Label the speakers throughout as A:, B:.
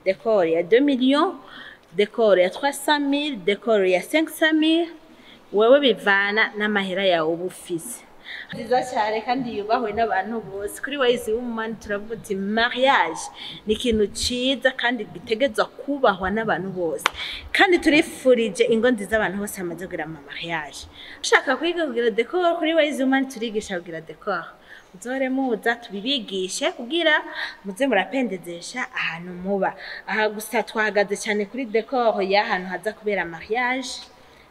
A: Décor ya 2 millions, décor ya 300 000, décor ya 500 000, wewe bivana n'amahera yawe uba ufise. Nziza cyane kandi yubahwe n'abantu bose. Kuri Wise Woman turavuga uti mariage ni ikintu ciza kandi gitegezwa kubahwa n'abantu bose, kandi turifurije ingo nziza abantu bose bamaze kugira ama mariage. Ushaka kwiga kugira décor, kuri Wise Woman turigisha kugira décor. Muzohore muza tubibigishe kugira muze murapendezesha ahantu muba. Aha gusa twahagaze cyane kuri décor y'ahantu haza kubera mariage.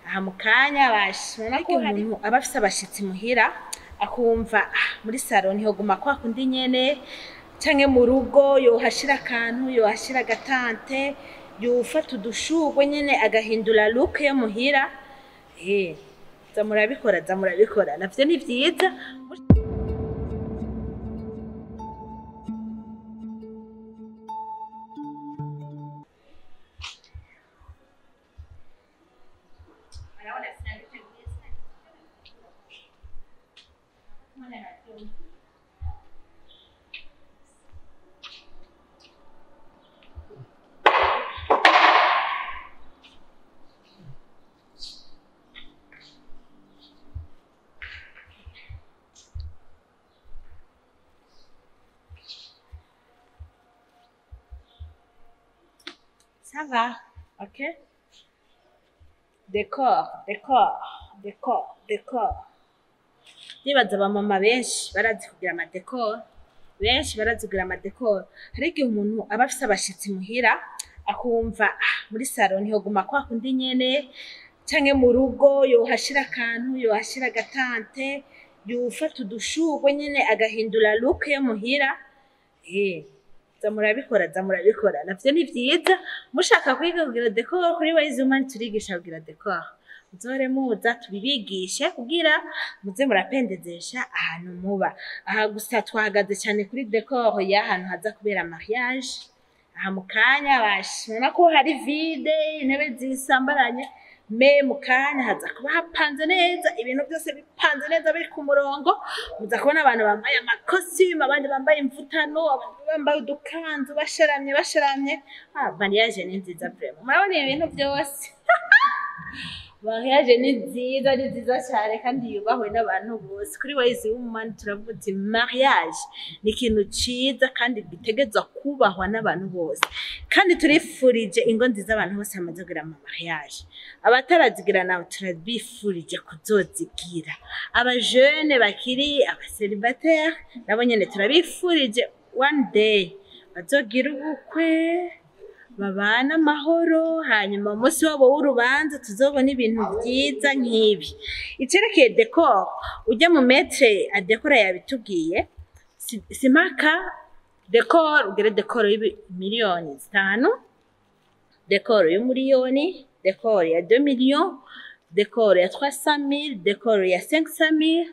A: Aha mu kanya bashobora ko umuntu aba afise abashitsi muhira, akumva muri salon ntihoguma kwa kundi nyene, canke mu rugo yohashira akantu, yohashira agatante, yofata udushurwe nyene agahindura look yo muhira. Za murabikora, za murabikora, navyo ni vyiza. Ça va, ok? Décor, décor, décor, décor. Nibaza abamama benshi barazi kugira ama décor, benshi barazi kugira ama décor. Hari igihe umuntu aba afise abashitsi muhira, akumva muri salon ntihoguma kwa kundi nyene, canke mu rugo yohashira akantu, yohashira agatante, yofata udushurwe nyene agahindura look yo muhira. Za murabikora, za murabikora, navyo ni vyiza. Mushaka kwiga kugira décor, kuri Wise Woman turigisha kugira décor. Muzohore muza tubibigishe kugira muze murapendezesha ahantu muba. Aha gusa twahagaze cyane kuri décor y'ahantu haza kubera mariage. Aha mu kanya bashobora ko hari vide, intebe zisambaranye, me mu kanya haza kuba hapanze neza, ibintu byose bipanze neza biri ku murongo. Muza kubona abantu bambaye amakositimu, abandi bambaye imvutano, abandi bambaye udukanzu, basharamye basharamye. Mariage ni nziza vraiment. Murabona ibi bintu byose. Mariage ni nziza, ni nziza cyane kandi yubahwe n'abantu bose. Kuri Wise Woman turavuga uti mariage ni ikintu ciza kandi gitegezwa kubahwa n'abantu bose, kandi turifurije ingo nziza abantu bose bamaze kugira ama mariage. Abatarazigira nabo turabifurije kuzozigira. Abajene bakiri aba célibataire nabo nyene turabifurije one day bazogira ubukwe, babana amahoro, hanyuma umunsi wabo w'urubanza tuzobona ibintu vyiza nk'ibi. Icerekeye décor, ujya mu maître adekora yabitubwiye, simpaka décor ugere décor miliyoni 5, décor y'umuriyoni, décor ya 2 millions, décor ya 300 000, décor ya 500 000,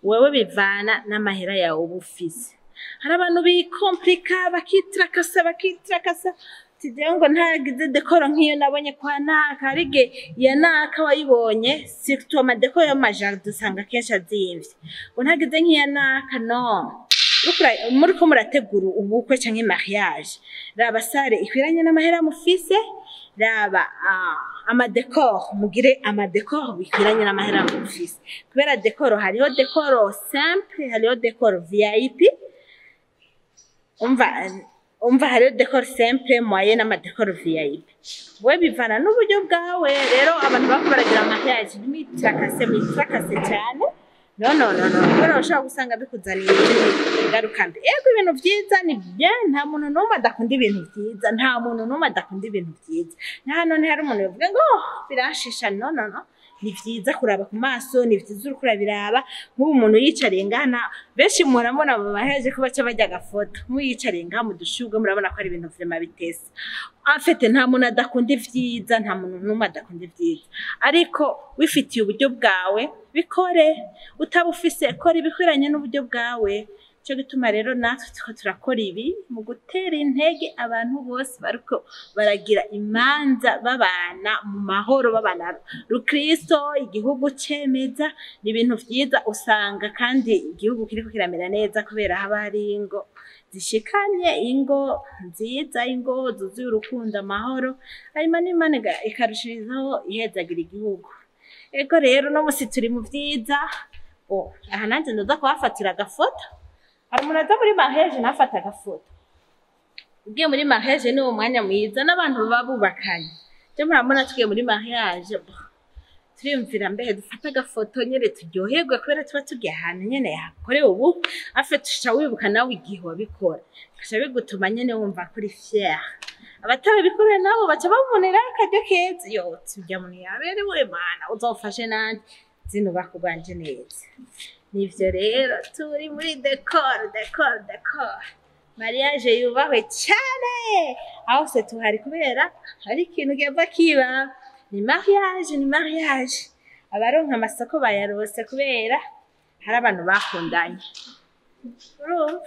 A: wewe bivana n'amahera yawe uba ufise. Hari abantu bikomplika, bakitrakasa bakitrakasa, tideyo ngo ntagize décor nk'iyo nabonye kwa naka, harige ya naka wayibonye, surtout ama décor yo ma jardin usanga kenshi azimvye, ngo ntagize nk'iya naka. No muriko murategura ubukwe canke mariage, raba salle ikwiranye n'amahera mufise, raba ama décor, mugire ama décor bikwiranye n'amahera mufise, kubera décor hariho décor simple, hariho décor VIP. Umva, hariho décor simple, moyen n'ama décor VIP, we bivana n'uburyo bwawe. Rero abantu bako baragira mariage, ntimwitrakase, mwitrakase cyane, no no no no, kubera ushobora gusanga bikuzaniye ingaruka mbi. Ego, ibintu vyiza ni bien, nta muntu n'umwe adakunda ibintu vyiza, nta muntu n'umwe adakunda ibintu vyiza. Nta hano ntihari umuntu yovuga ngo oh, biranshisha. No no no, ni vyiza kuraba ku maso, ni vyiza uriko urabiraba. Nk'ubu umuntu yicariye ngana, benshi murabona mu maheje ko baca barya agafoto, nk'uyicariye ngaha mu dushurwe, murabona ko ari ibintu vraiment bitese. En fait, nta muntu adakunda ivyiza, nta muntu n'umwe adakunda ivyiza, ariko wifitiye uburyo bwawe bikore, utaba ufise kora ibikwiranye n'uburyo bwawe. Cyo gituma rero natwe turiko turakora ibi mu gutera intege abantu bose bariko baragira imanza, babana mu mahoro, babana rukristo, igihugu cemeza. Ni ibintu vyiza usanga kandi igihugu kiriko kiramera neza kubera haba hari ingo. zishikanye, ingo nziza, ingo zuzuye urukundo, amahoro, hanyuma n'Imana ikarushirizaho ihezagira igihugu. Ego rero uno musi turi mu vyiza. Oh, aha nanje ndaza kuhafatira agafoto. Hari umuntu aza muri mariage ntafate agafoto? Ugiye muri mariage ni uwo mwanya mwiza n'abantu baba bubakanye. Je murabona tugiye muri mariage, turiyumvira mbehe dufate agafoto nyene turyoherwe, kubera tuba tugiye ahantu nyene hakorewe ubukwe. Afe tuca wibuka nawe igihe wabikora, bigaca bigutuma nyene wumva ko uri fier. Abatabikora nabo baca babonera akaryo keza: yo turya muntu yaberewe, Mana uzofashe nanje zinubaka ubwanje neza. Nivyo rero, turi muri décor, décor, décor. Mariage yubahwe cyane, aho se tuhari kubera hari ikintu gihava kiba. Ni mariage, ni mariage. Abaronka amasoko bayarose kubera hari abantu bakundanye, urumva.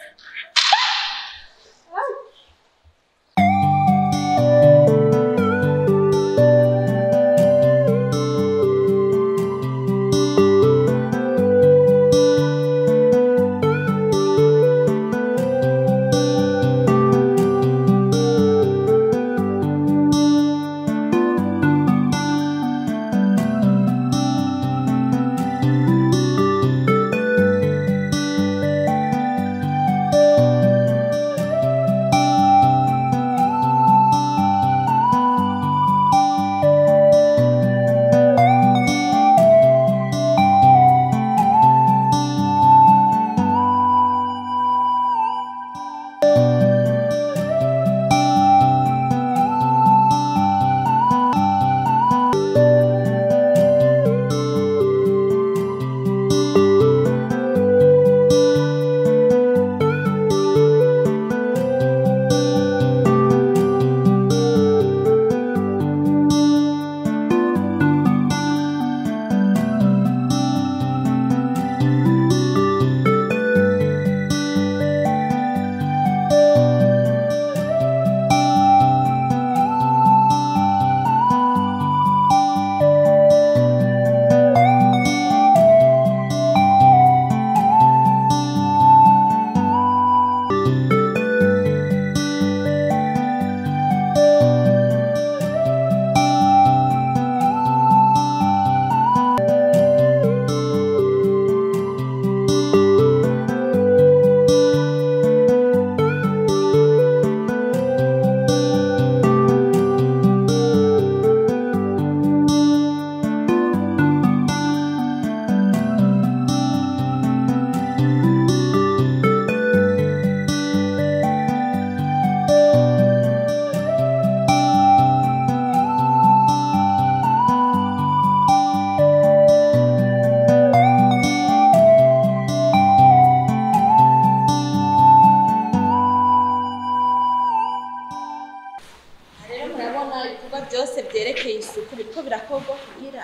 A: Rero murabona ibikorwa byose byerekeye isuku biriko birakorwa kugira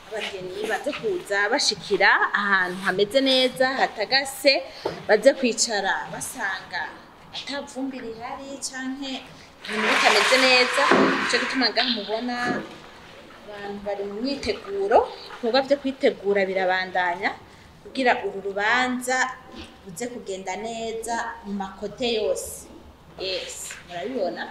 A: abageni baze kuza bashikira ahantu hameze neza, hatagase, baze kwicara basanga ata vumbi rihari canke ibintu bitameze neza. Nico gituma ngaha mubona abantu bari mu myiteguro. Ibikorwa vyo kwitegura birabandanya kugira uru rubanza ruze kugenda neza mu makote yose. Yes, murabibona.